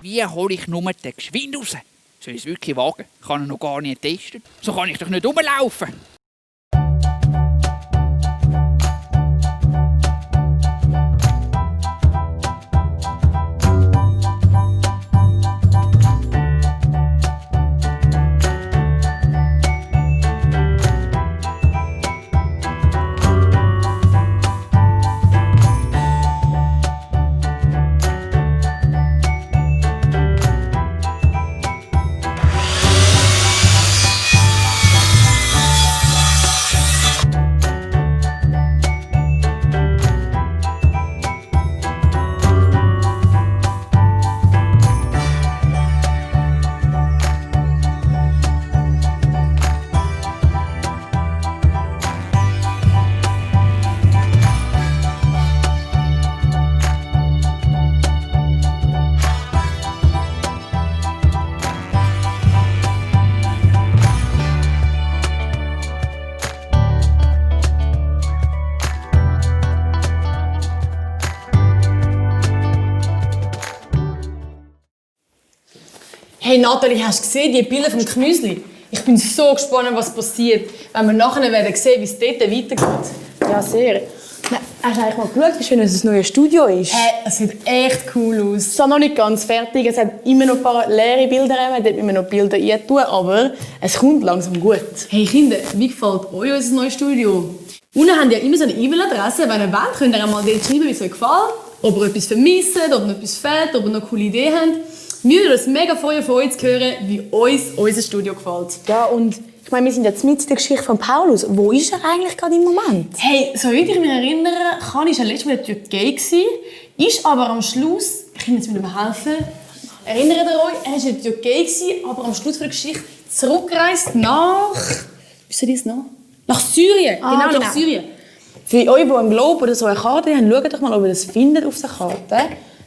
Wie hole ich nur den Geschwind raus? Soll ich es wirklich wagen? Ich kann ihn noch gar nicht testen. So kann ich doch nicht rumlaufen. Hey Nathalie, hast du gesehen, die Bilder vom Knüsli? Ich bin so gespannt, was passiert, wenn wir nachher werden sehen, wie es dort weitergeht. Ja, sehr. Hast du eigentlich mal geschaut, wie schön unser neues Studio ist? Es sieht echt cool aus. Es ist noch nicht ganz fertig, es hat immer noch ein paar leere Bilder, dort müssen wir noch Bilder reintun, aber es kommt langsam gut. Hey Kinder, wie gefällt euch unser neues Studio? Unten habt ihr immer so eine E-Mail-Adresse. Wenn ihr wollt, könnt ihr mal dort schreiben, wie es euch gefällt. Ob ihr etwas vermisst, ob ihr etwas fehlt, ob ihr noch coole Ideen habt. Wir würden uns mega freuen, von euch zu hören, wie uns unser Studio gefällt. Ja, und ich meine, wir sind jetzt mit in der Geschichte von Paulus. Wo ist er eigentlich gerade im Moment? Hey, soweit ich mich erinnere, war er letztes Mal in der Türkei. Ist aber am Schluss, ich kann jetzt mit ihm helfen, erinnert ihr euch, er war in der Türkei, aber am Schluss der Geschichte zurückgereist nach... Wisst ihr das noch? Nach Syrien. Genau, nach Syrien. Für euch, die einen Globe oder so eine Karte haben, schaut doch mal, ob ihr das findet auf der Karte.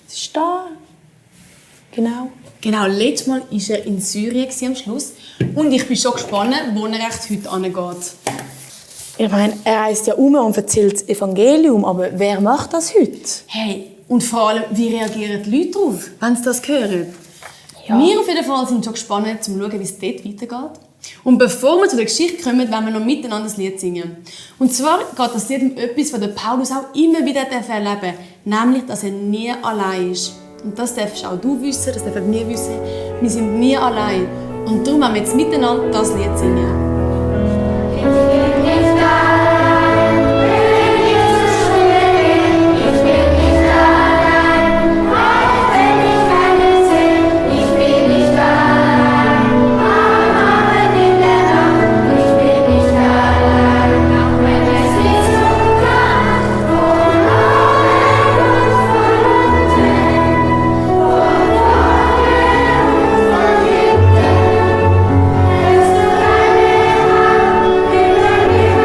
Es ist da. Genau, letztes Mal war er in Syrien am Schluss. Und ich bin schon gespannt, wo er echt heute hingeht. Ich meine, er reist ja um und erzählt das Evangelium, aber wer macht das heute? Hey, und vor allem, wie reagieren die Leute darauf, wenn sie das hören? Ja. Wir auf jeden Fall sind schon gespannt, um zu schauen, wie es dort weitergeht. Und bevor wir zu der Geschichte kommen, wollen wir noch miteinander das Lied singen. Und zwar geht das Lied um etwas, was der Paulus auch immer wieder erleben darf, nämlich, dass er nie allein ist. Und das darfst auch du wissen, das dürfen wir wissen. Wir sind nie allein. Und darum wollen wir jetzt miteinander das Lied singen. Thank you.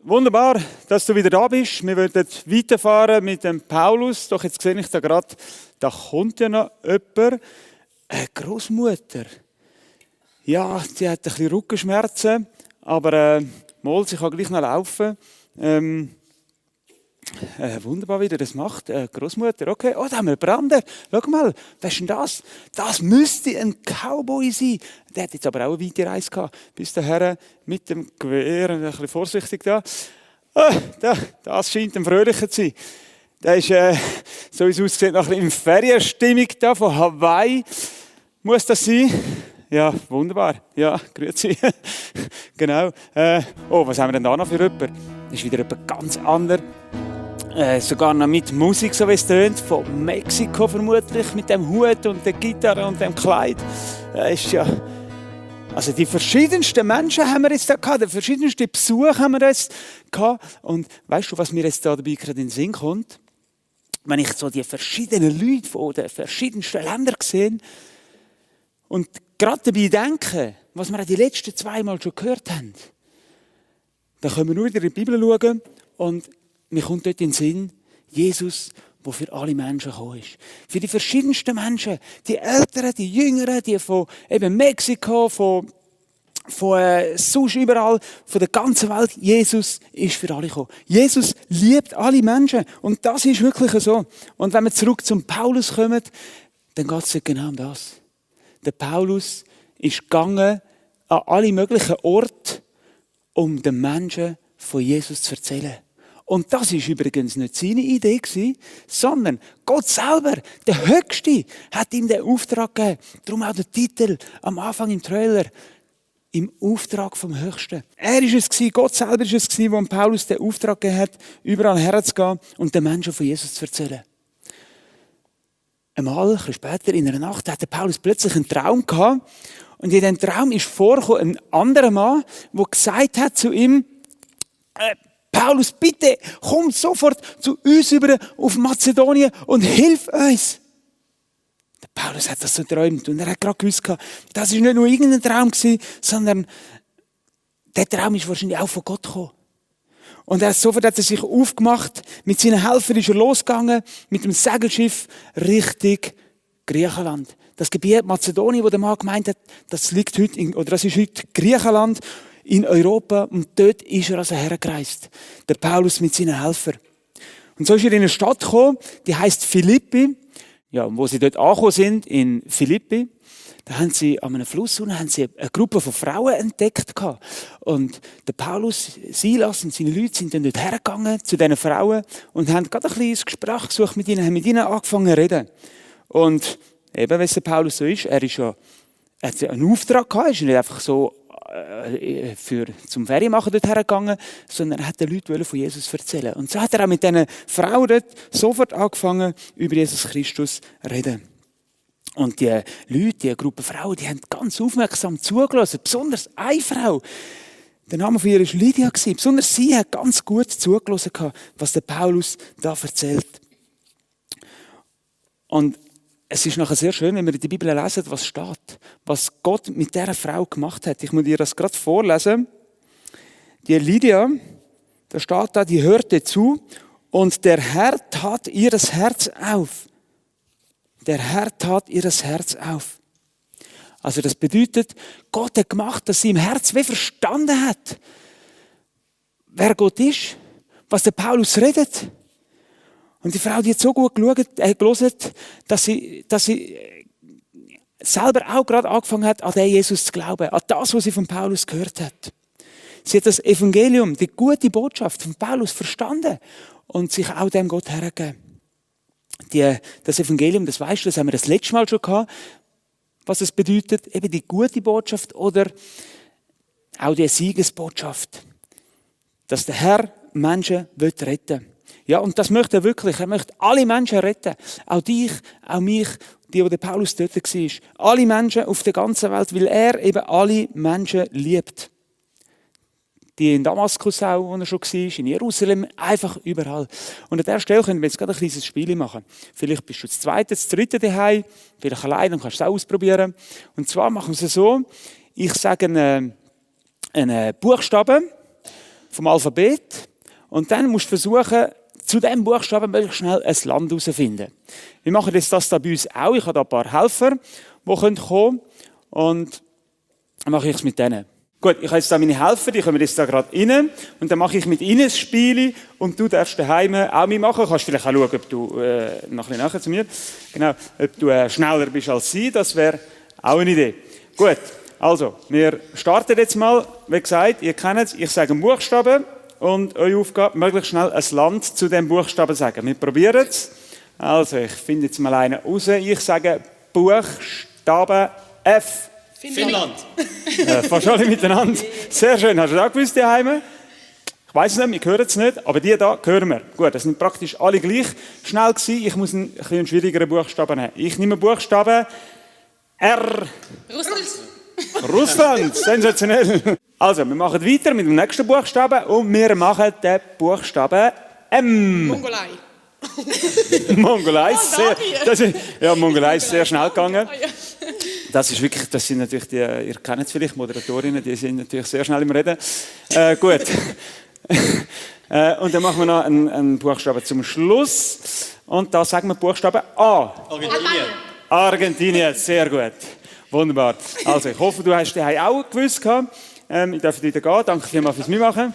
wunderbar, dass du wieder da bist. Wir würden weiterfahren mit dem Paulus. Doch jetzt sehe ich da gerade, da kommt ja noch jemand. Eine Großmutter. Ja, die hat ein bisschen Rückenschmerzen, aber sie kann gleich noch laufen. Wunderbar, wie er das macht. Großmutter, okay. Oh, da haben wir einen Brander. Schau mal, was ist denn das? Das müsste ein Cowboy sein. Der hat jetzt aber auch eine weite Reise gehabt. Bis daher mit dem Gewehr, ein bisschen vorsichtig da. Das scheint ein Fröhlicher zu sein. Der ist, so wie es aussieht, noch ein bisschen in Ferienstimmung da von Hawaii. Muss das sein? Ja, wunderbar. Ja, grüezi. Genau. Was haben wir denn da noch für jemanden? Das ist wieder jemand ganz anderes. Sogar noch mit Musik, so wie es tönt, von Mexiko vermutlich, mit dem Hut und der Gitarre und dem Kleid. Ist ja, also die verschiedensten Menschen haben wir jetzt da gehabt, die verschiedensten Besuche haben wir jetzt gehabt. Und weißt du, was mir jetzt da dabei gerade in den Sinn kommt? Wenn ich so die verschiedenen Leute von den verschiedensten Ländern sehe und gerade dabei denke, was wir auch die letzten 2 Mal schon gehört haben, dann können wir nur wieder in die Bibel schauen und mir kommt dort in den Sinn, Jesus, der für alle Menschen gekommen ist. Für die verschiedensten Menschen, die Älteren, die Jüngeren, die von eben Mexiko, von sonst überall, von der ganzen Welt. Jesus ist für alle gekommen. Jesus liebt alle Menschen und das ist wirklich so. Und wenn wir zurück zum Paulus kommen, dann geht es genau um das. Der Paulus ist gegangen an alle möglichen Orte, um den Menschen von Jesus zu erzählen. Und das war übrigens nicht seine Idee, sondern Gott selber, der Höchste, hat ihm den Auftrag gegeben. Darum auch der Titel am Anfang im Trailer. Im Auftrag vom Höchsten. Er war es, Gott selber war es, der Paulus den Auftrag gegeben hat, überall herzugehen und den Menschen von Jesus zu erzählen. Einmal, ein bisschen später, in einer Nacht, hat der Paulus plötzlich einen Traum gehabt. Und in diesem Traum ist vorgekommen ein anderer Mann, der gesagt hat zu ihm, Paulus, bitte, komm sofort zu uns über auf Mazedonien und hilf uns. Der Paulus hat das so geträumt und er hat gerade gewusst, das war nicht nur irgendein Traum, sondern der Traum ist wahrscheinlich auch von Gott gekommen. Und sofort hat er sich aufgemacht, mit seinen Helfern ist er losgegangen, mit dem Segelschiff Richtung Griechenland. Das Gebiet Mazedonien, wo der Mann gemeint hat, das ist heute Griechenland in Europa und dort ist er also hergereist. Der Paulus mit seinen Helfern. Und so ist er in eine Stadt gekommen, die heisst Philippi. Ja, und wo sie dort angekommen sind, in Philippi, da haben sie an einem Fluss unten eine Gruppe von Frauen entdeckt gehabt. Und der Paulus, Silas und seine Leute sind dann dort hergegangen zu diesen Frauen und haben gerade ein kleines Gespräch gesucht mit ihnen, haben mit ihnen angefangen zu reden. Und eben, wie der Paulus so ist, er hat einen Auftrag gehabt, ist nicht einfach so zum Ferienmachen dort hergegangen, sondern er hat den Leuten von Jesus erzählen. Und so hat er auch mit diesen Frauen dort sofort angefangen, über Jesus Christus zu reden. Und die Leute, die Gruppe Frauen, die haben ganz aufmerksam zugelassen. Besonders eine Frau. Der Name von ihr war Lydia. Besonders sie hat ganz gut zugelassen, was der Paulus da erzählt. Und es ist nachher sehr schön, wenn wir in der Bibel lesen, was steht. Was Gott mit dieser Frau gemacht hat. Ich muss dir das gerade vorlesen. Die Lydia, da steht da, die hörte zu und der Herr tat ihr das Herz auf. Der Herr tat ihr das Herz auf. Also das bedeutet, Gott hat gemacht, dass sie im Herz wie verstanden hat, wer Gott ist, was der Paulus redet. Und die Frau, die hat so gut gelesen, dass sie selber auch gerade angefangen hat, an den Jesus zu glauben, an das, was sie von Paulus gehört hat. Sie hat das Evangelium, die gute Botschaft von Paulus verstanden und sich auch dem Gott hergegeben. Das Evangelium, das weißt du, das haben wir das letzte Mal schon gehabt, was es bedeutet, eben die gute Botschaft oder auch die Siegesbotschaft, dass der Herr Menschen retten will. Ja, und das möchte er wirklich. Er möchte alle Menschen retten. Auch dich, auch mich, die der Paulus dort war. Alle Menschen auf der ganzen Welt, weil er eben alle Menschen liebt. Die in Damaskus auch, wo er schon war, in Jerusalem, einfach überall. Und an dieser Stelle können wir jetzt gerade ein kleines Spiel machen. Vielleicht bist du das zweite, das dritte daheim, vielleicht allein, dann kannst du es auch ausprobieren. Und zwar machen wir es so, ich sage einen Buchstaben vom Alphabet und dann musst du versuchen, zu diesem Buchstaben möglichst schnell ein Land herauszufinden. Wir machen jetzt das da bei uns auch. Ich habe da ein paar Helfer, die kommen können und dann mache ich es mit denen. Gut, ich habe jetzt da meine Helfer, die kommen jetzt da gerade rein und dann mache ich mit ihnen das Spiel und du darfst daheim auch mitmachen. Du kannst vielleicht auch schauen, ob du, noch ein bisschen nachher zu mir, genau, ob du schneller bist als sie, das wäre auch eine Idee. Gut, also, wir starten jetzt mal, wie gesagt, ihr kennt es, ich sage einen Buchstaben und eure Aufgabe, möglichst schnell ein Land zu diesem Buchstaben sagen. Wir probieren es. Also, ich finde jetzt mal einen raus. Ich sage Buchstaben F. Finnland. Fast alle miteinander. Sehr schön. Hast du das auch gewusst, daheim? Ich weiss es nicht, wir hören es nicht, aber die hier hören wir. Gut, das sind praktisch alle gleich schnell gewesen. Ich muss einen bisschen schwierigeren Buchstaben nehmen. Ich nehme Buchstaben R. Russland. Sensationell. Also, wir machen weiter mit dem nächsten Buchstaben und wir machen den Buchstaben M. Mongolei. Mongolei. Mongolei ist sehr schnell gegangen. Das ist wirklich, das sind natürlich die, ihr kennt es vielleicht, Moderatorinnen, die sind natürlich sehr schnell im Reden. Gut. Und dann machen wir noch einen Buchstaben zum Schluss. Und da sagen wir Buchstaben A. Argentinien, sehr gut. Wunderbar. Also, ich hoffe, du hast den auch gewusst. Ich darf wieder gehen. Danke vielmals fürs Mitmachen.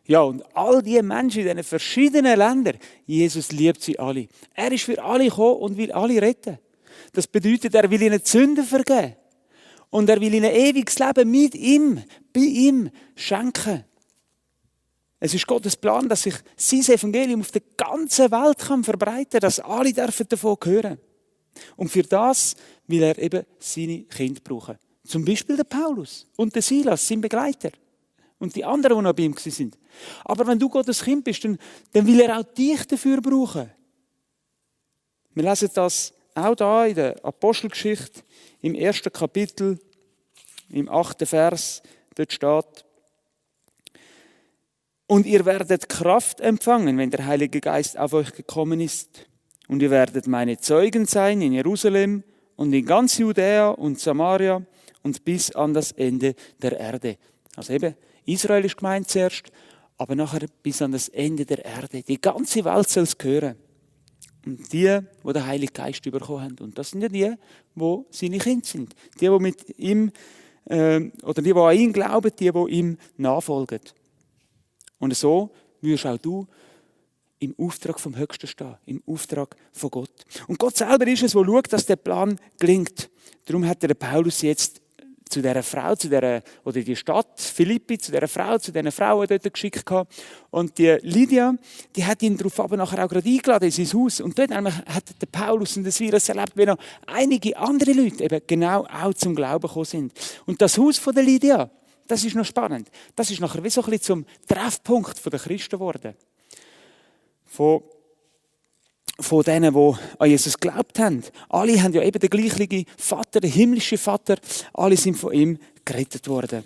Ja, und all die Menschen in diesen verschiedenen Ländern, Jesus liebt sie alle. Er ist für alle gekommen und will alle retten. Das bedeutet, er will ihnen die Sünden vergeben. Und er will ihnen ewiges Leben mit ihm, bei ihm schenken. Es ist Gottes Plan, dass sich sein Evangelium auf der ganzen Welt verbreiten kann, dass alle davon hören. Und für das will er eben seine Kinder brauchen. Zum Beispiel der Paulus und der Silas, sein Begleiter. Und die anderen, die noch bei ihm waren. Aber wenn du Gottes Kind bist, dann will er auch dich dafür brauchen. Wir lesen das auch da in der Apostelgeschichte, im 1. Kapitel, im 8. Vers, dort steht: Und ihr werdet Kraft empfangen, wenn der Heilige Geist auf euch gekommen ist. Und ihr werdet meine Zeugen sein in Jerusalem und in ganz Judäa und Samaria und bis an das Ende der Erde. Also eben, Israel ist gemeint zuerst, aber nachher bis an das Ende der Erde. Die ganze Welt soll es hören. Und die den Heiligen Geist bekommen haben. Und das sind ja die seine Kinder sind. Die mit ihm, oder die an ihn glauben, die ihm nachfolgen. Und so wirst auch du im Auftrag vom Höchsten stehen, im Auftrag von Gott. Und Gott selber ist es, der schaut, dass der Plan gelingt. Darum hat der Paulus jetzt zu dieser Frau, oder die Stadt Philippi, zu diesen Frauen dort geschickt gehabt. Und die Lydia, die hat ihn darauf aber nachher auch gerade eingeladen in sein Haus. Und dort hat der Paulus und der Silas erlebt, wie noch einige andere Leute eben genau auch zum Glauben gekommen sind. Und das Haus von der Lydia, das ist noch spannend. Das ist nachher wie so ein bisschen zum Treffpunkt der Christen geworden. Von denen, die an Jesus geglaubt haben. Alle haben ja eben den gleichen Vater, den himmlischen Vater. Alle sind von ihm gerettet worden.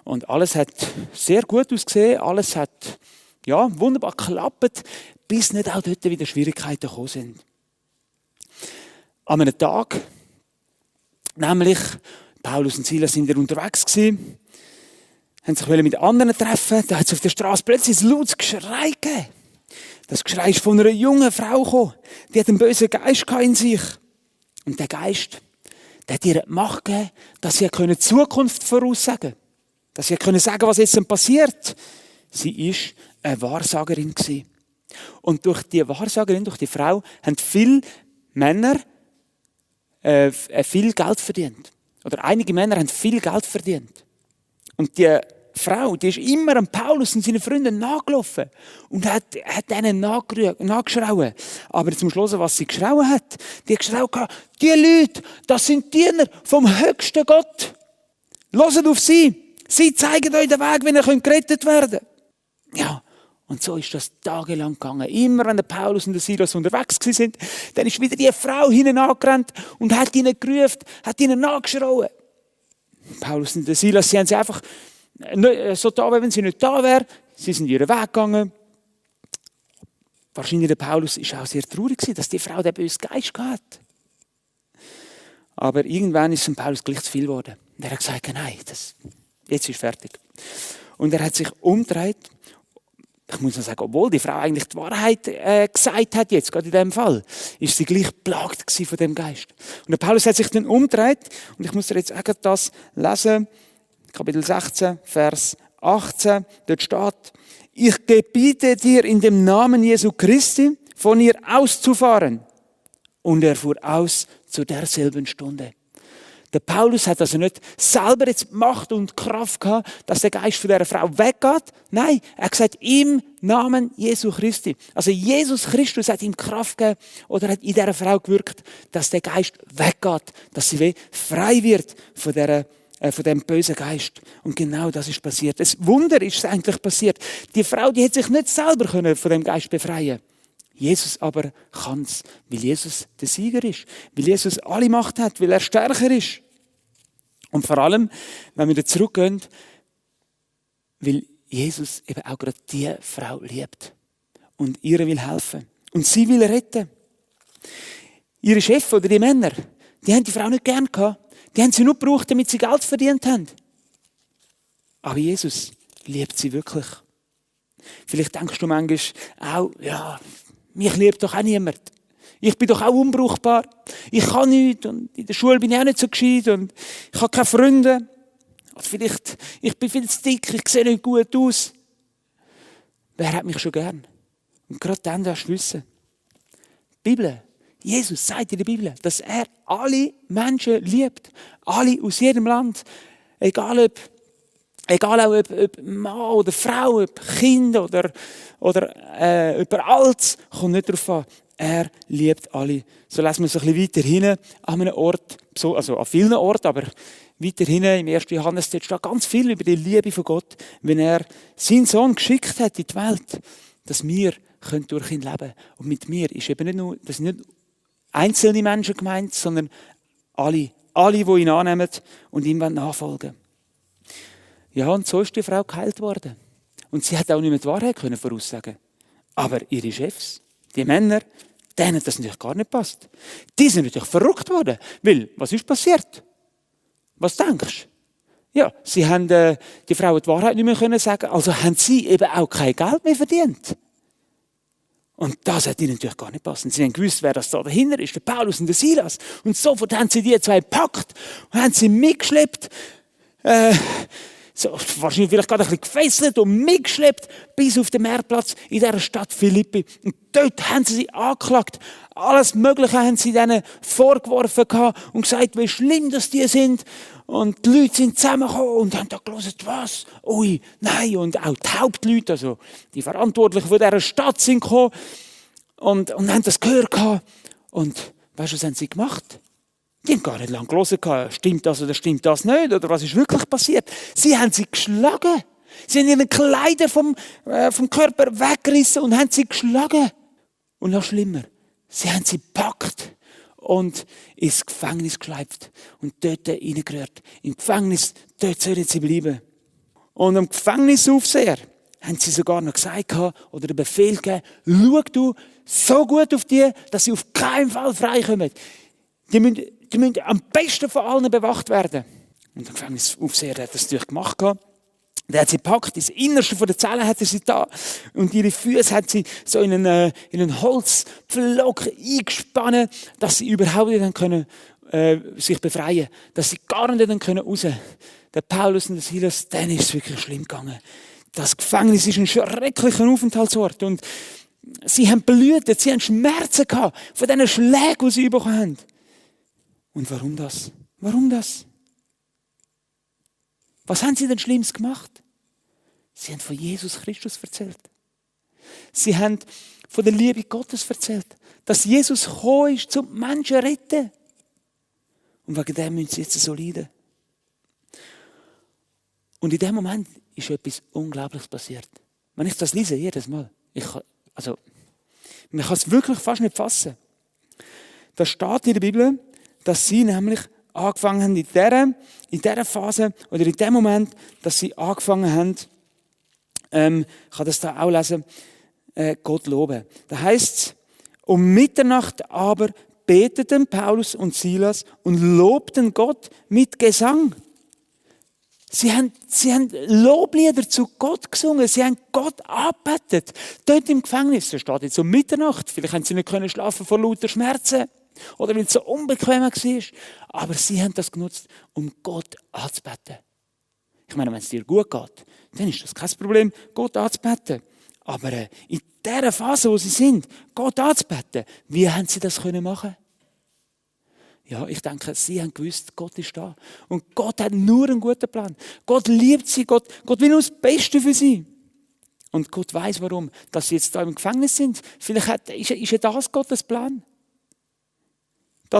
Und alles hat sehr gut ausgesehen. Alles hat wunderbar geklappt, bis nicht auch dort wieder Schwierigkeiten gekommen sind. An einem Tag, nämlich Paulus und Silas sind unterwegs gewesen, haben sich mit anderen treffen. Da hat es auf der Straße plötzlich ein lautes Geschrei gegeben. Das Geschrei ist von einer jungen Frau gekommen. Die hat einen bösen Geist in sich. Und der Geist, der hat ihr die Macht gegeben, dass sie die Zukunft voraussagen konnte. Dass sie sagen konnte, was jetzt passiert. Sie war eine Wahrsagerin gewesen. Und durch die Wahrsagerin, durch die Frau, haben viele Männer viel Geld verdient. Oder einige Männer haben viel Geld verdient. Und die Frau, die ist immer an Paulus und seinen Freunden nachgelaufen und hat denen nachgeschrauen. Aber zum Schluss, was sie geschrauen hat, die hat geschrauen, die Leute, das sind Diener vom höchsten Gott. Hört auf sie. Sie zeigen euch den Weg, wie ihr gerettet werden könnt. Ja, und so ist das tagelang gegangen. Immer, wenn der Paulus und der Silas unterwegs waren, dann ist wieder die Frau hinten angerannt und hat ihnen gerufen, hat ihnen nachgeschrauen. Paulus und der Silas, sie haben sie einfach so da, wenn sie nicht da wäre. Sie sind ihren Weg gegangen. Wahrscheinlich der Paulus war auch sehr traurig, dass die Frau den bösen Geist hatte. Aber irgendwann ist es Paulus gleich zu viel geworden. Und er hat gesagt, nein, jetzt ist fertig. Und er hat sich umgedreht. Ich muss noch sagen, obwohl die Frau eigentlich die Wahrheit gesagt hat, jetzt, gerade in diesem Fall, ist sie gleich plagt von dem Geist. Und der Paulus hat sich dann umgedreht, und ich muss dir jetzt auch das lesen, Kapitel 16, Vers 18, dort steht: Ich gebiete dir in dem Namen Jesu Christi, von ihr auszufahren. Und er fuhr aus zu derselben Stunde. Der Paulus hat also nicht selber jetzt Macht und Kraft gehabt, dass der Geist von dieser Frau weggeht. Nein, er hat gesagt, im Namen Jesu Christi. Also Jesus Christus hat ihm Kraft gegeben oder hat in dieser Frau gewirkt, dass der Geist weggeht, dass sie wie frei wird von dem bösen Geist. Und genau das ist passiert. Das Wunder ist eigentlich passiert. Die Frau, die hätte sich nicht selber von dem Geist befreien können. Jesus aber kann es, weil Jesus der Sieger ist, weil Jesus alle Macht hat, weil er stärker ist. Und vor allem, wenn wir da zurückgehen, weil Jesus eben auch gerade diese Frau liebt und ihr will helfen und sie will retten. Ihre Chefs oder die Männer, die haben die Frau nicht gern gehabt. Die haben sie nur gebraucht, damit sie Geld verdient haben. Aber Jesus liebt sie wirklich. Vielleicht denkst du manchmal auch, ja, mich liebt doch auch niemand. Ich bin doch auch unbrauchbar. Ich kann nichts und in der Schule bin ich auch nicht so gescheit und ich habe keine Freunde. Oder vielleicht, ich bin viel zu dick, ich sehe nicht gut aus. Wer hat mich schon gern? Und gerade dann darfst du wissen, die Bibel, Jesus sagt in der Bibel, dass er alle Menschen liebt. Alle aus jedem Land. Egal auch ob Mann oder Frau, ob Kind oder über Alt, kommt nicht darauf an. Er liebt alle. So lesen wir es ein bisschen weiter hinten an einem Ort, also an vielen Orten, aber weiter hinten im 1. Johannes steht ganz viel über die Liebe von Gott, wenn er seinen Sohn geschickt hat in die Welt, dass wir durch ihn leben können. Und mit mir ist eben das sind nicht einzelne Menschen gemeint, sondern alle, die ihn annehmen und ihm nachfolgen. Ja, und so ist die Frau geheilt worden. Und sie hat auch nicht mehr die Wahrheit voraussagen. Aber ihre Chefs, die Männer, denen das natürlich gar nicht passt. Die sind natürlich verrückt worden. Weil, was ist passiert? Was denkst du? Ja, sie haben die Frau die Wahrheit nicht mehr sagen, also haben sie eben auch kein Geld mehr verdient. Und das hat ihnen natürlich gar nicht passen. Sie haben gewusst, wer das da dahinter ist, der Paulus und der Silas. Und sofort haben sie die zwei gepackt und haben sie mitgeschleppt. Wahrscheinlich vielleicht gerade ein bisschen gefesselt und mitgeschleppt bis auf den Meerplatz in dieser Stadt Philippi. Und dort haben sie angeklagt. Alles Mögliche haben sie denen vorgeworfen und gesagt, wie schlimm das die sind. Und die Leute sind zusammengekommen und haben da gelesen, was? Ui, nein. Und auch die Hauptleute, also die Verantwortlichen von dieser Stadt sind gekommen und haben das gehört. Und weißt du, was haben sie gemacht? Die haben gar nicht lange gelesen, stimmt das oder stimmt das nicht, oder was ist wirklich passiert. Sie haben sie geschlagen. Sie haben ihre Kleider vom Körper weggerissen und haben sie geschlagen. Und noch schlimmer, sie haben sie gepackt und ins Gefängnis geschleift und dort reingerührt. Im Gefängnis, dort sollen sie bleiben. Und am Gefängnisaufseher haben sie sogar noch gesagt oder den Befehl gegeben, schau du so gut auf die, dass sie auf keinen Fall freikommen. Die müssen am besten von allen bewacht werden. Und der Gefängnisaufseher hat das natürlich gemacht. Der hat sie gepackt, ins Innerste der Zelle hat er sie da. Und ihre Füße hat sie so in einen Holzpflock eingespannt, dass sie überhaupt nicht können, sich befreien können. Dass sie gar nicht raus können. Der Paulus und der Silas, denen ist es wirklich schlimm gegangen. Das Gefängnis ist ein schrecklicher Aufenthaltsort. Und sie haben blutet, sie haben Schmerzen gehabt von diesen Schlägen, die sie bekommen haben. Und warum das? Warum das? Was haben sie denn Schlimmes gemacht? Sie haben von Jesus Christus erzählt. Sie haben von der Liebe Gottes erzählt. Dass Jesus gekommen ist, um Menschen zu retten. Und wegen dem müssen sie jetzt so leiden. Und in dem Moment ist etwas Unglaubliches passiert. Wenn ich das lese, jedes Mal, man kann es wirklich fast nicht fassen. Da steht in der Bibel, dass sie nämlich angefangen haben, in dieser Phase oder in dem Moment, dass sie angefangen haben, ich kann das da auch lesen, Gott loben. Da heißt es, um Mitternacht aber beteten Paulus und Silas und lobten Gott mit Gesang. Sie haben Loblieder zu Gott gesungen. Sie haben Gott angebetet. Dort im Gefängnis, da steht jetzt um Mitternacht. Vielleicht haben sie nicht können schlafen vor lauter Schmerzen. Oder weil es so unbequem war. Aber sie haben das genutzt, um Gott anzubeten. Ich meine, wenn es dir gut geht, dann ist das kein Problem, Gott anzubeten. Aber in dieser Phase, wo sie sind, Gott anzubeten, wie haben sie das machen? Ja, ich denke, sie haben gewusst, Gott ist da. Und Gott hat nur einen guten Plan. Gott liebt sie, Gott will nur das Beste für sie. Und Gott weiß, warum, dass sie jetzt da im Gefängnis sind. Vielleicht ist ja das Gottes Plan. Sie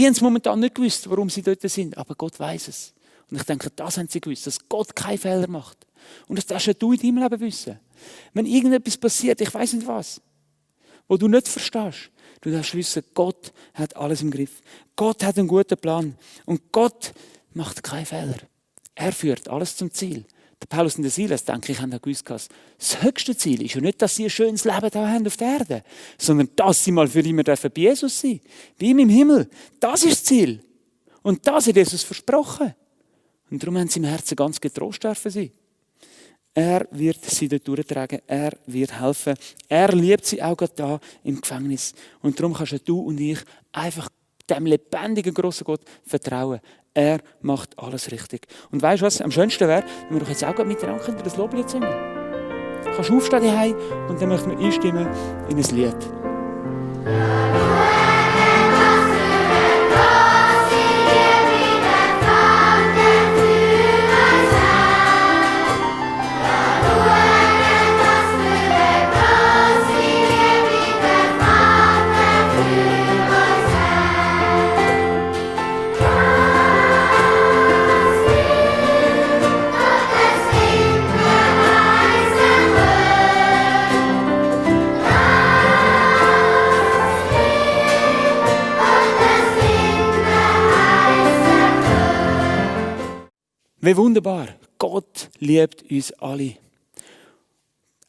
haben es momentan nicht gewusst, warum sie dort sind, aber Gott weiß es. Und ich denke, das haben sie gewusst, dass Gott keinen Fehler macht. Und das darfst du in deinem Leben wissen. Wenn irgendetwas passiert, ich weiß nicht was, wo du nicht verstehst, du darfst wissen, Gott hat alles im Griff. Gott hat einen guten Plan. Und Gott macht keinen Fehler. Er führt alles zum Ziel. Der Paulus und der Silas, denke ich, haben auch gewusst, das höchste Ziel ist ja nicht, dass sie ein schönes Leben da haben auf der Erde, sondern dass sie mal für immer bei Jesus sein dürfen. Bei ihm im Himmel. Das ist das Ziel. Und das hat Jesus versprochen. Und darum haben sie im Herzen ganz getrost dürfen sein. Er wird sie dort durchtragen. Er wird helfen. Er liebt sie auch gerade da im Gefängnis. Und darum kannst du und ich einfach dem lebendigen, grossen Gott vertrauen. Er macht alles richtig. Und weißt du was? Am schönsten wäre, wenn wir doch jetzt auch miteinander das Loblied singen. Du kannst aufstehen daheim und dann möchten wir einstimmen in ein Lied. Wie wunderbar. Gott liebt uns alle.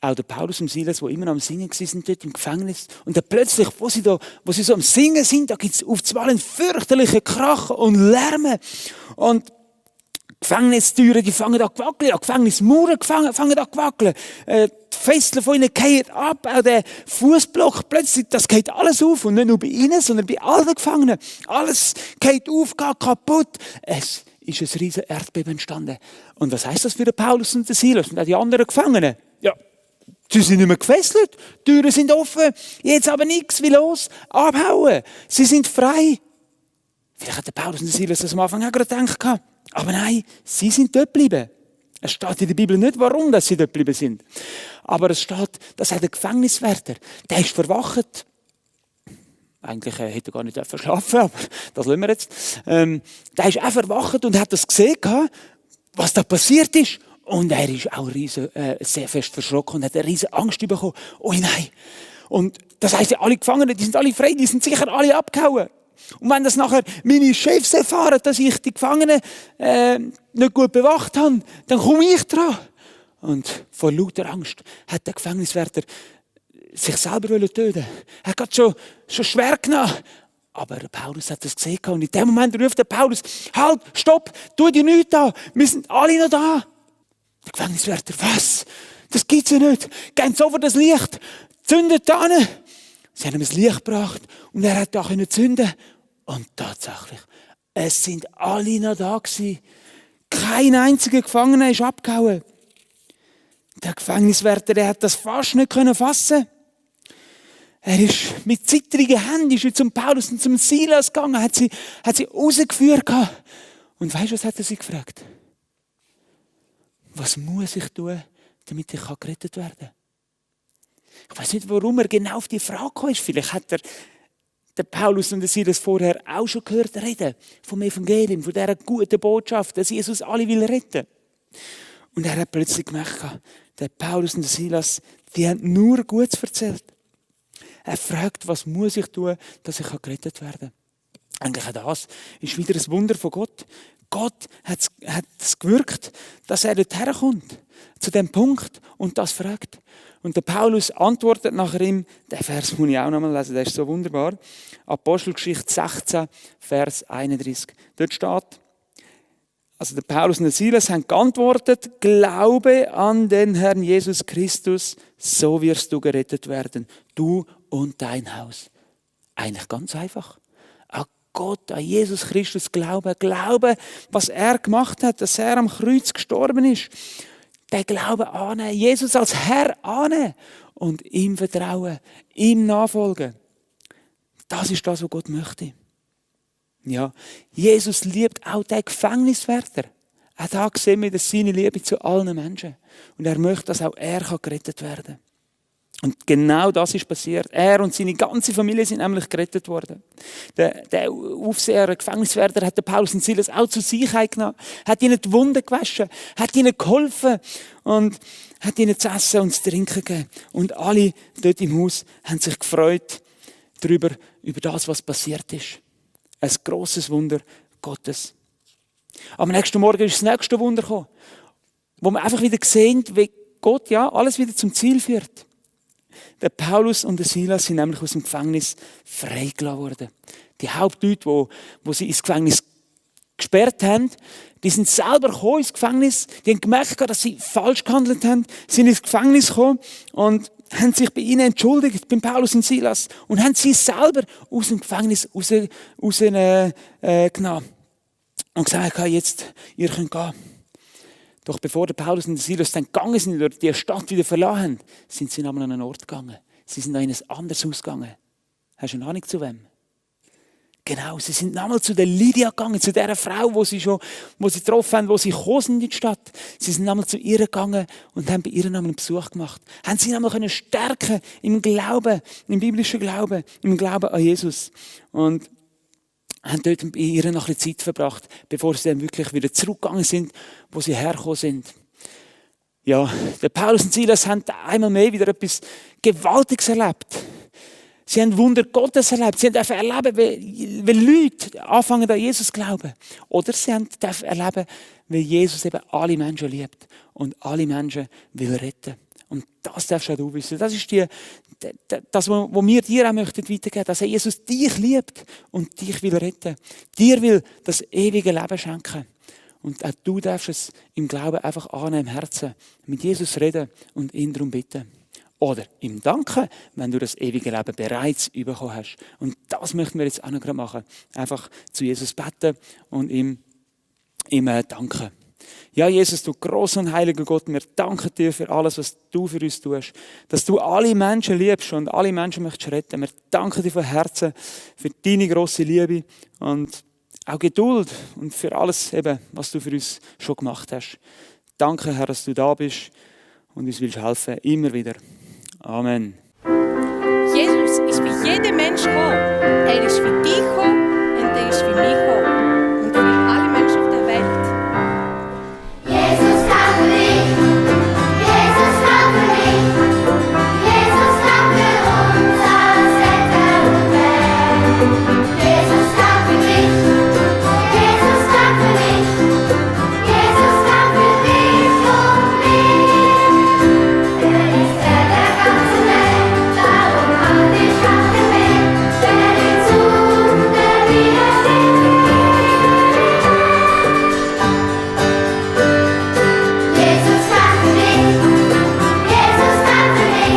Auch der Paulus und Silas, die immer am Singen waren, dort im Gefängnis. Und dann plötzlich, wo sie so am Singen sind, da gibt es auf einmal einen fürchterlichen Krach und Lärm. Und Gefängnistüren, die fangen an zu wackeln. Die Gefängnismauern fangen an zu wackeln. Die Fesseln von ihnen fallen ab. Auch der Fußblock, plötzlich, das geht alles auf. Und nicht nur bei ihnen, sondern bei allen Gefangenen. Alles geht auf, geht kaputt. Es ist ein riesen Erdbeben entstanden. Und was heisst das für den Paulus und den Silas und auch die anderen Gefangenen? Ja, sie sind nicht mehr gefesselt, die Türen sind offen, jetzt aber nichts, wie los, abhauen. Sie sind frei. Vielleicht hat der Paulus und der Silas das am Anfang auch gerade gedacht. Aber nein, sie sind dort geblieben. Es steht in der Bibel nicht, warum dass sie dort geblieben sind. Aber es steht, dass der Gefängniswärter, der ist verwacht. Eigentlich hätte er gar nicht schlafen, aber das lassen wir jetzt. Der ist auch verwacht und hat das gesehen, was da passiert ist. Und er ist auch sehr fest verschrocken und hat eine riesige Angst bekommen. Oh nein. Und das heisst, alle Gefangenen, die sind alle frei, die sind sicher alle abgehauen. Und wenn das nachher meine Chefs erfahren, dass ich die Gefangenen nicht gut bewacht habe, dann komme ich dran. Und vor lauter Angst hat der Gefängniswärter sich selber töten. Er hat schon schwer genommen. Aber Paulus hat das gesehen und in dem Moment ruft der Paulus, halt, stopp, tu dir nichts an, wir sind alle noch da. Der Gefängniswärter, was? Das gibt's ja nicht. Gebt sofort das Licht, zündet da hin. Sie haben ihm das Licht gebracht und er hat da zünden. Und tatsächlich, es sind alle noch da gewesen. Kein einziger Gefangener ist abgehauen. Der Gefängniswärter, der hat das fast nicht fassen. Er ist mit zittrigen Händen zum Paulus und zum Silas gegangen, hat sie rausgeführt. Und weißt du, was hat er sie gefragt? Was muss ich tun, damit ich gerettet werden kann? Ich weiß nicht, warum er genau auf die Frage gekommen ist. Vielleicht hat der Paulus und der Silas vorher auch schon gehört reden vom Evangelium, von dieser guten Botschaft, dass Jesus alle will retten. Und er hat plötzlich gemerkt, der Paulus und der Silas, die haben nur Gutes erzählt. Er fragt, was muss ich tun, dass ich gerettet werden kann. Eigentlich auch das ist wieder ein Wunder von Gott. Gott hat es gewirkt, dass er dort herkommt, zu dem Punkt und das fragt. Und der Paulus antwortet nachher ihm, den Vers muss ich auch noch mal lesen, der ist so wunderbar. Apostelgeschichte 16, Vers 31. Dort steht, Also der Paulus und der Silas haben geantwortet, glaube an den Herrn Jesus Christus, so wirst du gerettet werden, du und dein Haus. Eigentlich ganz einfach. An Gott, an Jesus Christus glauben, was er gemacht hat, dass er am Kreuz gestorben ist. Den Glauben annehmen, Jesus als Herr annehmen und ihm vertrauen, ihm nachfolgen. Das ist das, was Gott möchte. Ja, Jesus liebt auch den Gefängniswärter. Auch da sehen wir seine Liebe zu allen Menschen. Und er möchte, dass auch er gerettet werden kann. Und genau das ist passiert. Er und seine ganze Familie sind nämlich gerettet worden. Der Aufseher, der Gefängniswärter, hat den Paulus und Silas auch zu sich genommen, hat ihnen die Wunden gewaschen, hat ihnen geholfen und hat ihnen zu essen und zu trinken gegeben. Und alle dort im Haus haben sich gefreut über das, was passiert ist. Ein grosses Wunder Gottes. Am nächsten Morgen ist das nächste Wunder gekommen, wo wir einfach wieder sehen, wie Gott ja alles wieder zum Ziel führt. Der Paulus und der Silas sind nämlich aus dem Gefängnis freigelassen worden. Die Hauptleute, wo sie ins Gefängnis gesperrt haben, die sind selber gekommen ins Gefängnis, die haben gemerkt, dass sie falsch gehandelt haben, sind ins Gefängnis gekommen und haben sich bei ihnen entschuldigt, beim Paulus und Silas, und haben sie selber aus dem Gefängnis rausgenommen und gesagt, jetzt, ihr könnt gehen. Doch bevor der Paulus und der Silas dann gegangen sind, oder die Stadt wieder verlassen haben, sind sie an einen Ort gegangen. Sie sind in ein anderes Haus gegangen. Hast du eine Ahnung zu wem? Genau, sie sind nochmal zu der Lydia gegangen, zu der Frau, wo sie getroffen haben, wo sie gekommen sind in die Stadt. Sie sind nochmal zu ihr gegangen und haben bei ihr nochmal einen Besuch gemacht. Haben sie nochmal stärken im Glauben, im biblischen Glauben, im Glauben an Jesus. Und haben dort bei ihr noch ein bisschen Zeit verbracht, bevor sie dann wirklich wieder zurückgegangen sind, wo sie hergekommen sind. Ja, der Paulus und Silas haben einmal mehr wieder etwas Gewaltiges erlebt. Sie haben Wunder Gottes erlebt. Sie haben erleben, wie Leute anfangen an Jesus zu glauben. Oder sie haben erleben, wie Jesus eben alle Menschen liebt und alle Menschen will retten. Und das darfst auch du wissen. Das ist das, was wir dir auch weitergeben möchten, dass Jesus dich liebt und dich will retten. Dir will das ewige Leben schenken. Und auch du darfst es im Glauben einfach annehmen, im Herzen, mit Jesus reden und ihn darum bitten. Oder ihm danken, wenn du das ewige Leben bereits bekommen hast. Und das möchten wir jetzt auch noch gerade machen. Einfach zu Jesus beten und ihm danken. Ja, Jesus, du grosser und heiliger Gott, wir danken dir für alles, was du für uns tust. Dass du alle Menschen liebst und alle Menschen möchtest retten. Wir danken dir von Herzen für deine grosse Liebe und auch Geduld und für alles, eben, was du für uns schon gemacht hast. Danke, Herr, dass du da bist und uns willst helfen, immer wieder. Amen. Jesus ist für jeden Mensch gekommen. Er ist für dich gekommen und er ist für mich gekommen. Und für alle Menschen auf der Welt. Jesus kam für dich. Jesus kam für mich. Jesus kam für uns als Retter und Welt. Jesus kam für dich. Jesus kam für mich. Jesus kam für dich und mich. Er ist der ganze Welt, darum hat dich auf der Welt. Stell ihn zu, der wieder Jesus kam für dich. Jesus kam für mich.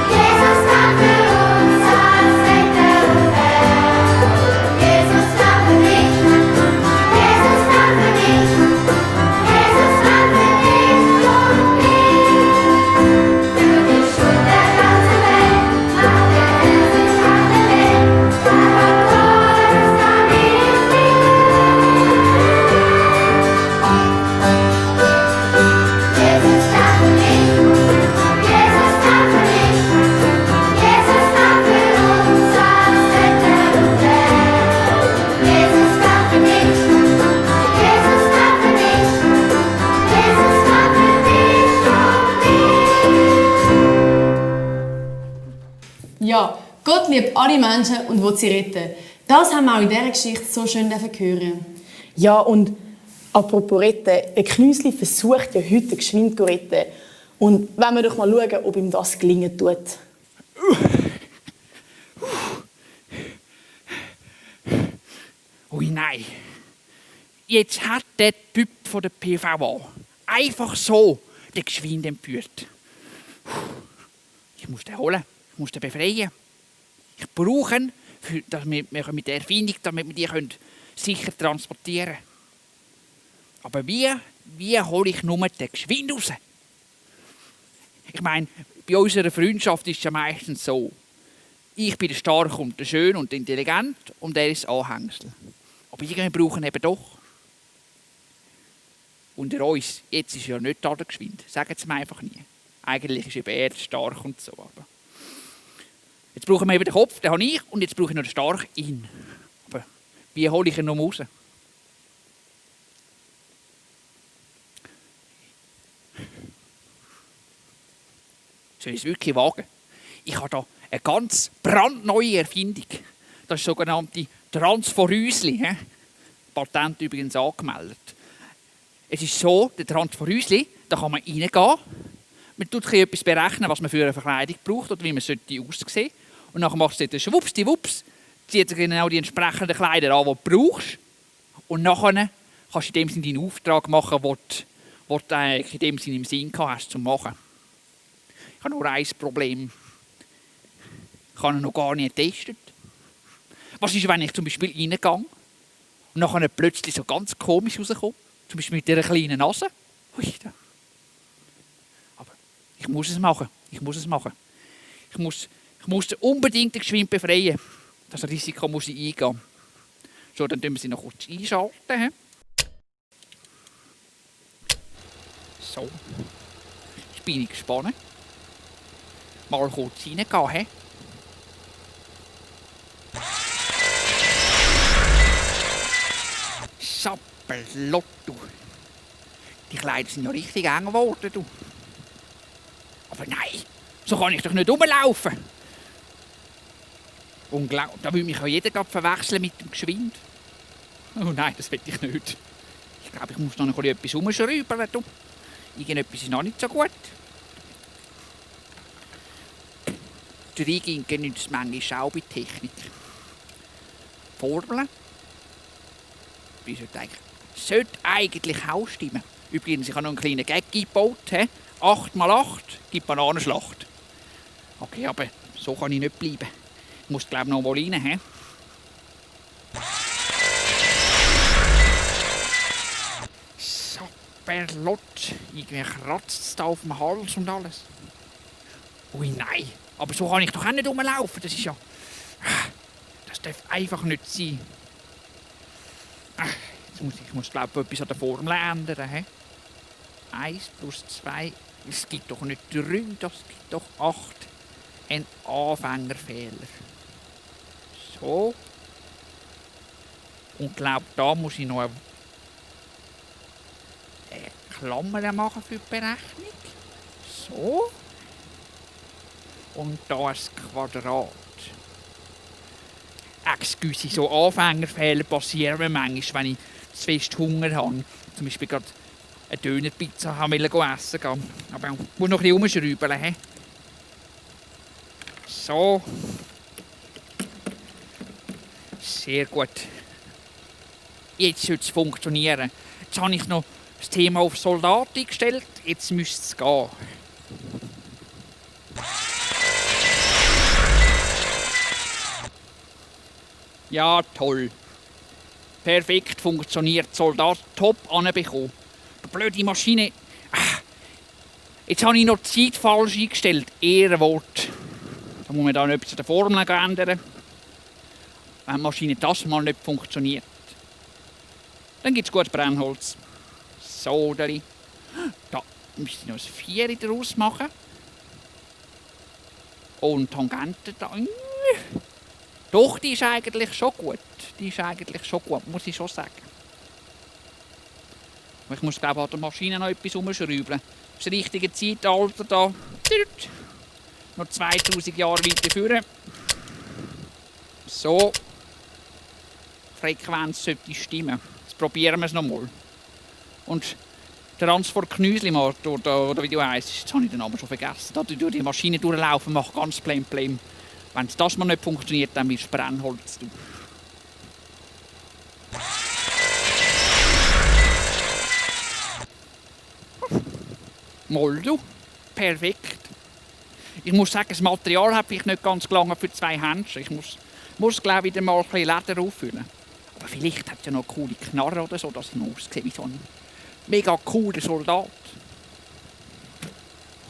Jesus kam für uns als Retter und Welt. Jesus kam für dich. Jesus kam für mich. Jesus kam für dich und mich. Für die Schuld der ganzen Welt hat er sich auferlegt. Starb am Kreuz, damit Jesus kam für mich. Jesus kam für mich. Jesus kam für uns als Retter und Welt. Jesus kam für mich. Jesus kam für mich. Jesus kam für dich und mich. Ja, Gott liebt alle Menschen und will sie retten. Das haben wir auch in dieser Geschichte so schön hören. Ja, und apropos retten, ein Knüsli versucht ja heute geschwind zu retten. Und wenn wir doch mal schauen, ob ihm das gelingen tut. Ui, nein. Jetzt hat der Typ von der PVA einfach so den Geschwind entführt. Ich muss den holen, ich muss den befreien. Ich brauche ihn, damit wir mit der Erfindung, damit wir die sicher transportieren können. Aber wie hole ich nur den Geschwind raus? Ich meine, bei unserer Freundschaft ist es ja meistens so. Ich bin der Starke und der Schön und der Intelligent und er ist das Anhängsel. Aber irgendwie brauchen wir eben doch. Unter uns, jetzt ist ja nicht da der Geschwind. Sagen Sie mir einfach nie. Eigentlich ist eben er stark und so. Aber jetzt brauchen wir eben den Kopf, den habe ich, und jetzt brauche ich noch den Stark ihn. Aber wie hole ich ihn noch raus? Soll ich es wirklich wagen? Ich habe hier eine ganz brandneue Erfindung. Das ist das sogenannte Transforüsli. Patent übrigens angemeldet. Es ist so, der Transforüsli, da kann man reingehen. Man tut etwas berechnen, was man für eine Verkleidung braucht oder wie man aussehen sollte. Und dann machst du schwuppsdiwupps, zieht dir genau die entsprechenden Kleider an, die du brauchst. Und nachher kannst du in dem Sinne deinen Auftrag machen, den du in dem Sinne im Sinn hast, zu machen. Ich habe nur ein Problem. Ich habe ihn noch gar nicht getestet. Was ist, wenn ich zum Beispiel reingehe und nachher plötzlich so ganz komisch rauskomme? Zum Beispiel mit dieser kleinen Nase. Ui, da. Aber ich muss es machen. Ich muss unbedingt den Geschwind befreien. Das Risiko muss ich eingehen. So, dann tun wir sie noch kurz einschalten. So. Jetzt bin ich gespannt. Mal kurz reingehen. Sappelotto. Die Kleider sind ja richtig eng geworden. Du. Aber nein, so kann ich doch nicht rumlaufen. Unglaublich, da will mich ja jeder verwechseln mit dem Geschwind. Oh nein, das will ich nicht. Ich glaube, ich muss noch etwas umschrauben. Irgendetwas ist noch nicht so gut. Der Einginken nützt manchmal auch bei Technik. Formeln. Sollte eigentlich auch stimmen. Übrigens, ich habe noch einen kleinen Gag gebaut. 8x8 gibt Bananenschlacht. Okay, aber so kann ich nicht bleiben. Ich muss, glaube ich, noch mal rein. Sapperlot. Irgendwie kratzt es da auf dem Hals und alles. Ui, nein. Aber so kann ich doch auch nicht rumlaufen. Das ist ja... Das darf einfach nicht sein. Ich muss glaube ich, etwas an der Formel ändern. 1 plus 2, es gibt doch nicht 3, das gibt doch 8. Ein Anfängerfehler. So. Und ich glaube, da muss ich noch eine Klammer machen für die Berechnung. So. Und da ist das Quadrat. Excuse, so Anfängerfehler passieren mir manchmal, wenn ich zu fest Hunger habe. Zum Beispiel gerade eine Dönerpizza essen gehen. Aber ich muss noch ein bisschen umschrauben. So. Sehr gut. Jetzt sollte es funktionieren. Jetzt habe ich noch das Thema auf Soldat eingestellt. Jetzt müsste es gehen. Ja, toll. Perfekt funktioniert. Soldat top anbekommen. Die blöde Maschine. Jetzt habe ich noch die Zeit falsch eingestellt. Ehrenwort. Da muss man da etwas an der Formel ändern. Wenn die Maschine das mal nicht funktioniert. Dann gibt es gut Brennholz. So, da müsste ich noch ein 4 daraus machen. Und Tangente da. Doch, die ist eigentlich schon gut. Muss ich schon sagen. Aber ich muss, glaube ich, an der Maschine noch etwas umschrauben. Das richtige Zeitalter da. Noch 2000 Jahre weiter führen. So. Die Frequenz sollte stimmen. Jetzt probieren wir es nochmal. Und der Transfer Knüsli-Markt, oder wie du heisst, jetzt habe ich den Namen schon vergessen. Da durch die Maschine durchlaufen, macht ganz plain. Wenn das mal nicht funktioniert, dann wirst du Brennholz. Mal du. Perfekt. Ich muss sagen, das Material hat vielleicht nicht ganz gelangen für 2 Händchen. Ich muss glaube ich, wieder mal ein bisschen Leder auffüllen. Aber vielleicht hat es ja noch eine coole Knarre oder so, dass ich noch aussehe wie so ein mega cooler Soldat.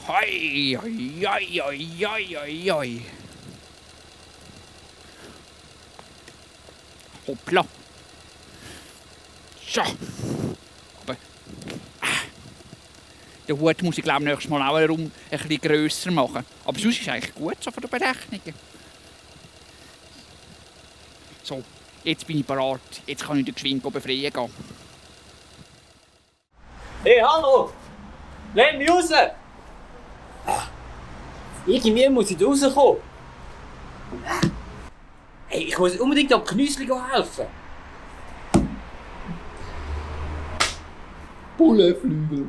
Hoi, hoi, hoi, hoi, hoi, hoi. Hoppla. So. Aber den Hut muss ich glaube nächstes Mal auch ein bisschen grösser machen. Aber sonst ist es eigentlich gut so von den Berechnungen. So, jetzt bin ich bereit. Jetzt kann ich den geschwind befreien gehen. Hey, hallo! Lass mich raus! Irgendwie muss ich da rauskommen. Hey, ich muss unbedingt am Knüssli helfen. Bullenflügel.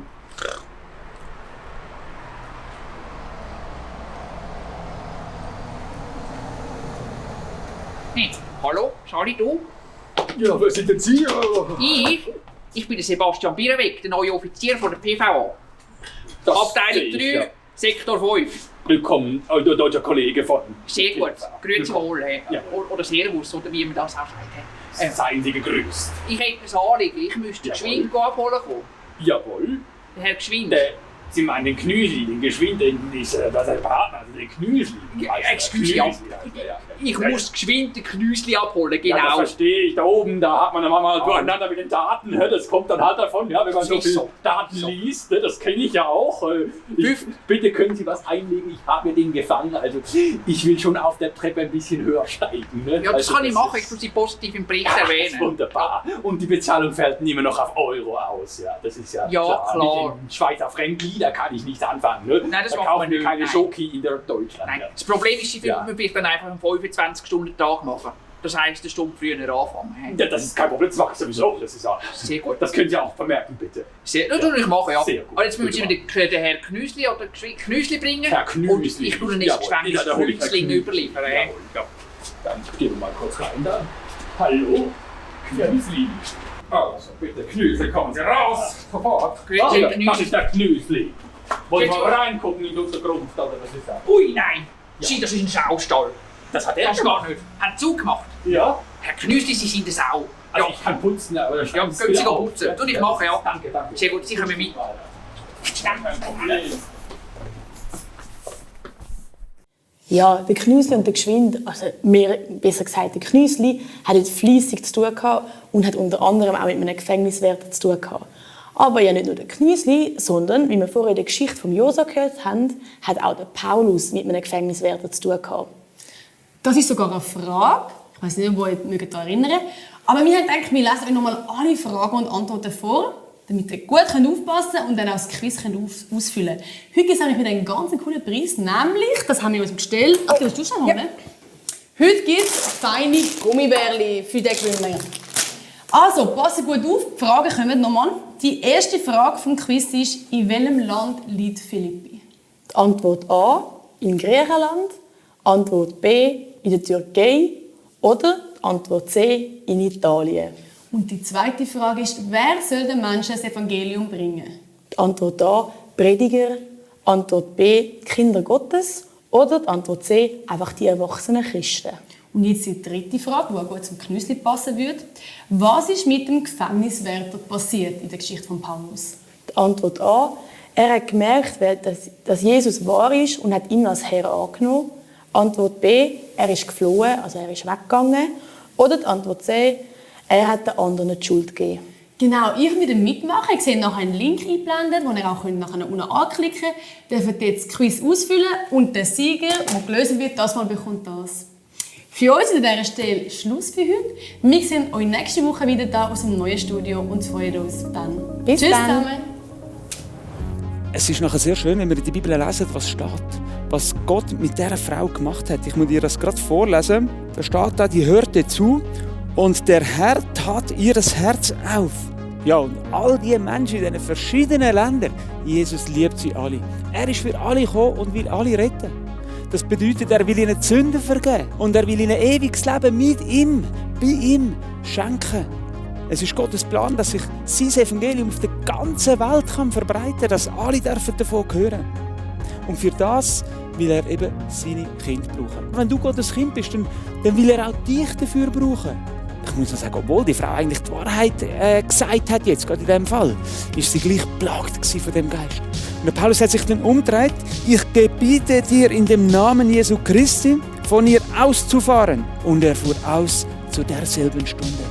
Hey, hallo, Charlie, du? Ja, wer sind denn Sie? Ich bin der Sebastian Bierweg, der neue Offizier von der PVA. Abteilung 3, ja. Sektor 5. Willkommen, deutscher Kollege von. Sehr gut. Grüezi wohl. Ja. Oder Servus, oder wie man das auch sagt. Seien Sie gegrüßt. Ich hätte ein Anliegen. Ich müsste geschwind abholen kommen. Jawohl. Der Herr Geschwind. Sie meinen den Knüsli, den Geschwind, das ist der Partner, also den Knüsli. Excuse, ja. Ich muss geschwind den Knüsli abholen, genau. Ja, das verstehe ich. Da oben, da hat man dann mal durcheinander mit den Daten. Das kommt dann halt davon, ja, wenn man so viele Daten liest. Das kenne ich ja auch. Bitte können Sie was einlegen, ich habe den gefangen. Also ich will schon auf der Treppe ein bisschen höher steigen. Ne? Ja, das also, kann ich machen. Ich muss Sie positiv im Bericht Das ist erwähnen. wunderbar. Und die Bezahlung fällt immer noch auf Euro aus. Ja, das ist ja klar. Mit dem Schweizer Franken, da kann ich nichts anfangen. Ne? Nein, das da machen kaufen wir wir keine nicht. Schoki in der Deutschland. Nein, Ja. das Problem ist, Sie Ja. finden vielleicht dann einfach einen 25-Stunden-Tag machen. Das heisst, eine Stunde früher anfangen. Ja, das ist kein Problem, das mache ich sowieso. Das ist ja, Sehr gut. Das können Sie auch vermerken, bitte. Das würde ich machen, ja. Sehr gut. Aber jetzt müssen Sie mir den Herrn Knüsli oder Knüsli bringen. Herr Knüsli. Und ich tue Ihnen jetzt Jawohl. Ja, da hol ich Herr Knüsling Knüsli. überliefern. Jawohl, ja. Dann gehen wir mal kurz rein da. Hallo? Knüsli. Also, bitte, Knüsli, kommen Sie raus. Sofort. Grüezi, Das Knüsli. ist der Knüsli. Wollen wir Grüezi. mal reingucken in unsere Gruft, oder was ist das? Ui, nein! Sie, das ist ein Saustall. Das hat er Das gar nicht. Hat zugemacht. Ja? Herr Knüsli, Sie sind eine Sau. Also ich kann putzen, aber das Ja, können Sie putzen. Tu ich machen, ja. Danke, danke. Sehr gut, Sie kommen mit. Ja, der Knüsli und der Geschwind, also mehr, besser gesagt, der Knüsli, hat dort fleissig zu tun gehabt und hat unter anderem auch mit einem Gefängniswärter zu tun gehabt. Aber ja nicht nur der Knüsli, sondern, wie wir vorher in der Geschichte von Josa gehört haben, hat auch der Paulus mit einem Gefängniswärter zu tun gehabt. Das ist sogar eine Frage. Ich weiß nicht, wo ihr euch daran erinnern. Aber wir haben gedacht, wir lesen euch nochmal alle Fragen und Antworten vor, damit ihr gut aufpassen könnt und dann auch das Quiz ausfüllen könnt. Heute gibt es nämlich wieder einen ganz coolen Preis, nämlich, das haben wir uns bestellt. Ach, du schon holen? Heute gibt es feine Gummibärli für den Gewinner. Also, passt gut auf, die Fragen kommen nochmal. Die erste Frage vom Quiz ist, in welchem Land liegt Philippi? Die Antwort A in Griechenland, Antwort B in der Türkei oder die Antwort C in Italien. Und die zweite Frage ist, wer soll den Menschen das Evangelium bringen? Die Antwort A Prediger, Antwort B Kinder Gottes oder die Antwort C einfach die erwachsenen Christen. Und jetzt die dritte Frage, die auch gut zum Knüssli passen würde. Was ist mit dem Gefängniswärter passiert in der Geschichte von Paulus? Die Antwort A er hat gemerkt, dass Jesus wahr ist und hat ihn als Herr angenommen. Antwort B er ist geflohen, also er ist weggegangen. Oder die Antwort C er hat den anderen die Schuld gegeben. Genau, ihr wieder mitmachen. Ich sehe nachher einen Link eingeblendet, den ihr auch nachher unten anklicken könnt. Ihr dürft jetzt das Quiz ausfüllen und der Sieger, der gelöst wird, das Mal bekommt das. Für uns an dieser Stelle Schluss für heute. Wir sehen euch nächste Woche wieder da aus dem neuen Studio und freuen uns dann. Bis Tschüss dann. zusammen. Es ist nachher sehr schön, wenn wir in der Bibel lesen, was steht. Was Gott mit dieser Frau gemacht hat. Ich muss dir das gerade vorlesen. Da steht da, die hörte zu und der Herr tat ihr das Herz auf. Ja, und all die Menschen in diesen verschiedenen Ländern, Jesus liebt sie alle. Er ist für alle gekommen und will alle retten. Das bedeutet, er will ihnen die Sünden vergeben und er will ihnen ewiges Leben mit ihm, bei ihm schenken. Es ist Gottes Plan, dass sich sein Evangelium auf der ganzen Welt verbreiten kann, dass alle davon hören. Und für das will er eben seine Kinder brauchen. Wenn du Gottes Kind bist, dann will er auch dich dafür brauchen. Ich muss noch sagen, obwohl die Frau eigentlich die Wahrheit gesagt hat, jetzt gerade in diesem Fall, ist sie gleich geplagt von dem Geist. Und der Paulus hat sich dann umgedreht: Ich gebiete dir in dem Namen Jesu Christi, von ihr auszufahren. Und er fuhr aus zu derselben Stunde.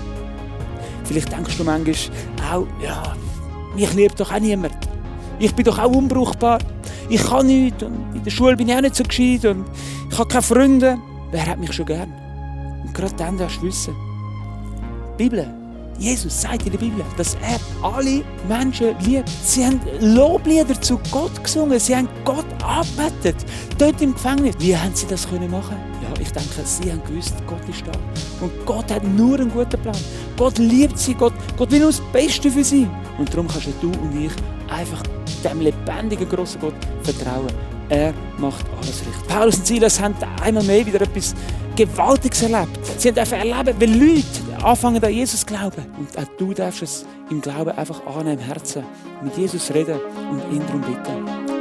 Vielleicht denkst du manchmal auch, ja, mich liebt doch auch niemand. Ich bin doch auch unbrauchbar. Ich kann nichts und in der Schule bin ich auch nicht so gescheit und ich habe keine Freunde. Wer hat mich schon gern? Und gerade dann darfst du wissen, die Bibel, Jesus sagt in der Bibel, dass er alle Menschen liebt. Sie haben Loblieder zu Gott gesungen, sie haben Gott angebetet. Dort im Gefängnis. Wie haben sie das können machen? Ja, ich denke, sie haben gewusst, Gott ist da. Und Gott hat nur einen guten Plan. Gott liebt sie, Gott will nur das Beste für sie. Und darum kannst du und ich einfach dem lebendigen, grossen Gott vertrauen. Er macht alles richtig. Paulus und Silas haben einmal mehr wieder etwas Gewaltiges erlebt. Sie haben einfach erlebt, wie Leute anfangen an Jesus zu glauben. Und auch du darfst es im Glauben einfach annehmen, im Herzen, mit Jesus reden und ihn darum bitten.